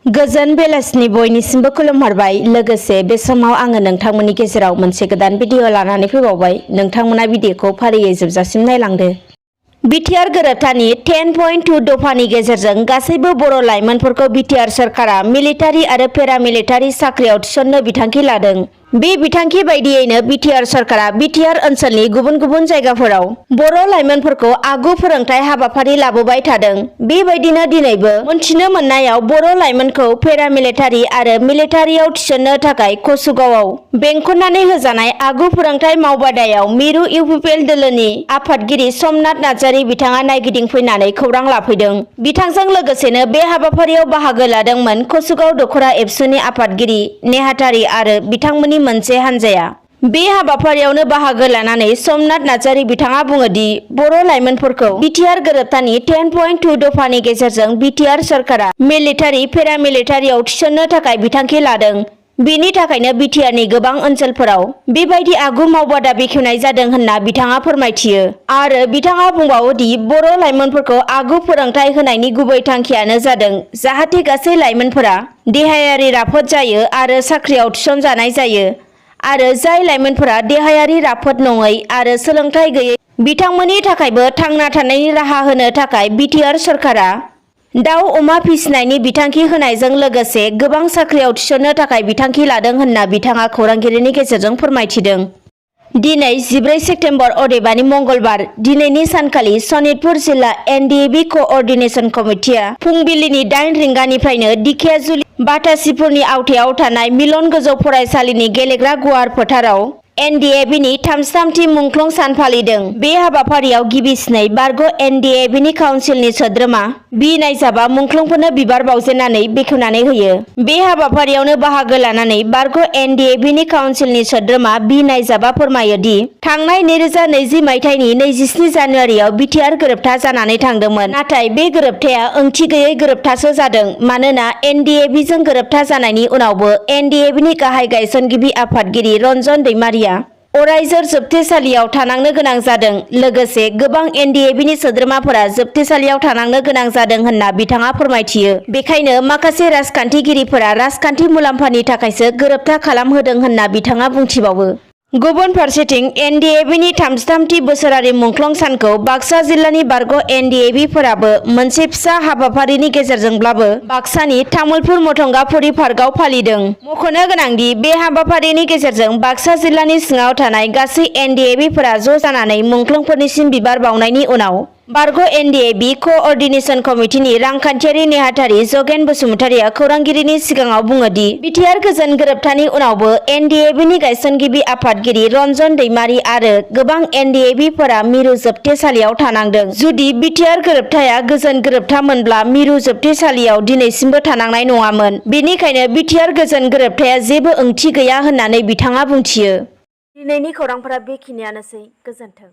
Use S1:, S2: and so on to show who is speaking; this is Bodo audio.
S1: गोजोन बेलासिनि बयनिसिमबो खुलुमहरबाय। लोगोसे बे समाव आङो नोंथांमोननि गेजेराव मोनसे गोदान भिडिअ लानानै फैबावबाय। नोंथांमोना भिडिअखौ फारियै जोबजासिम नायलांदो। BTR गोरोबथानि 10.2 दफानि गेजेरजों गासैबो बर' लाइमोनफोरखौ BTR सरकारा मिलिटारि आरो पेरामिलिटारि साख्रियाव थिसननो बिथांखि लादों। बे बिथांखि बायदियैनो BTR सरकारा BTR ओनसोलनि गुबुन गुबुन जायगाफोराव बर' लाइमोनफोरखौ आगु फोरोंथाय हाबाफारि लाबोबाय थादों। बेबायदिनो दिनैबो मोनथिनो मोननायाव बर' लाइमोनखौ पेरामिलिटारि आरो मिलिटारियाव थिसननो थाखाय कसुगावआव बेंखननानै होजानाय आगु फोरोंथाय मावबादायाव मिरु इउपिपिएल दोलोनि आफादगिरि समनाथ नार्जारि बिथाङा नायगिदिंफैनानै खौरां लाफैदों। बिथांजों लोगोसेनो बे हाबाफारियाव बाहागो लादोंमोन कसुगाव दख'रा एबसुनि आफादगिरि नेहाथारि आरो बिथांमोननि मोनसे हानजाया। बे हाबाफारियावनो बाहागो लानानै समनाथ नार्जारि बिथाङा बुङो दि बर' लाइमोनफोरखौ BTR गोरोबथानि 10.2 दफानि गेजेरजों BTR सरकारा मिलिटारि पेरामिलिटारियाव थिसननो थाखाय बिथांखि लादों। बेनि थाखायनो BTRनि गोबां ओनसोलफोराव बेबायदि आगु मावबादा बेखेवनाय जादों होनना बिथाङा फोरमायथियो। आरो बिथाङा बुंबावो दि बर' लाइमोनफोरखौ आगु फोरोंथाय होनायनि गुबै थांखियानो जादों जाहाथे गासै लाइमोनफोरा देहायारि राफोद जायो आरो साख्रियाव थिसनजानाय जायो। आरो जाय लाइमोनफोरा देहायारि राफोद नङै आरो सोलोंथाइ गैयै बिथांमोननि थाखायबो थांना थानायनि राहा होनो थाखाय BTR सरकारा दाउ अमा फिसिनायनि बिथांखि होनायजों लोगोसे गोबां साख्रियाव थिसननो थाखाय बिथांखि लादों होनना बिथाङा खौरांगिरिनि गेजेरजों फोरमायथिदों। दिनै 14 सेप्तेम्बर अदेबानि मंगलबार दिनैनि सानखालि सनितपुर जिल्ला NDAB क'अर्डिनेशन कमिटिया फुंबिलिनि 8 रिंगानिफ्रायनो दिखियाजुलि बाटासिपुरनि आवथायाव थानाय मिलन गोजौ फरायसालिनि गेलेग्रा गुवार फोथाराव NDABनि 33थि मुंख्लं सान फालिदों। बे हाबाफारियाव गिबिसिनै बारग' NDABनि काउन्सिलनि सोद्रोमा बि नायजाबा मुंख्लंफोरनो बिबार बावजेननानै बेखेवनानै होयो। बे हाबाफारियावनो बाहागो लानानै बारग' NDABनि काउन्सिलनि सोद्रोमा बि नायजाबा फोरमायो दि थांनाय 2020 मायथाइनि 27 जानुवारियाव BTR गोरोबथा जानानै थांदोंमोन। नाथाय बे गोरोबथाया ओंथि गैयै गोरोबथासो जादों। मानोना NDABजों गोरोबथा जानायनि उनावबो NDABनि गाहाय गायसनगिरि आफादगिरि रन्जन दैमारिया अरायजोर जोबथेसालियाव थानांनो गोनां जादों। लोगोसे गोबां NDABनि सोद्रोमाफोरा जोबथेसालियाव थानांनो गोनां जादों होनना बिथाङा फोरमायथियो। बेखायनो माखासे राजखान्थिगिरिफोरा राजखान्थि मुलाम्फानि थाखायसो गोरोबथा खालामहोदों होनना बिथाङा बुंथिबावो। गुबुन फारसेथिं NDABनि 33थि बोसोरारि मुंख्लं सानखौ बाक्सा जिल्लानि बारग' NDABफोराबो मोनसे फिसा हाबाफारिनि गेजेरजोंब्लाबो बाक्सानि तामुलपुर मथंगाफुरि पार्कआव फालिदों। मख'नो गोनांदि बे हाबाफारिनि गेजेरजों बाक्सा जिल्लानि सिङाव थानाय गासै NDABफोरा ज' जानानै मुंख्लंफोरनिसिम बिबार बावनायनि उनाव बारग' NDAB क'अर्डिनेशन कमिटिनि रांखान्थियारि नेहाथारि जगेन बसुमतारिया खौरांगिरिनि सिगाङाव बुङो दि BTR गोजोन गोरोबथानि उनावबो NDABनि गायसनगिरि आफादगिरि रन्जन दैमारि आरो गोबां NDABफोरा मिरु जोबथेसालियाव थानांदों। जुदि BTR गोरोबथाया गोजोन गोरोबथामोनब्ला मिरु जोबथेसालियाव दिनैसिमबो थानांनाय नङामोन। बेनिखायनो BTR गोजोन गोरोबथाया जेबो ओंथि गैया होननानै बिथाङा बुंथियो। दिनैनि खौरांफोरा बेखिनियानोसै। गोजोन्थों।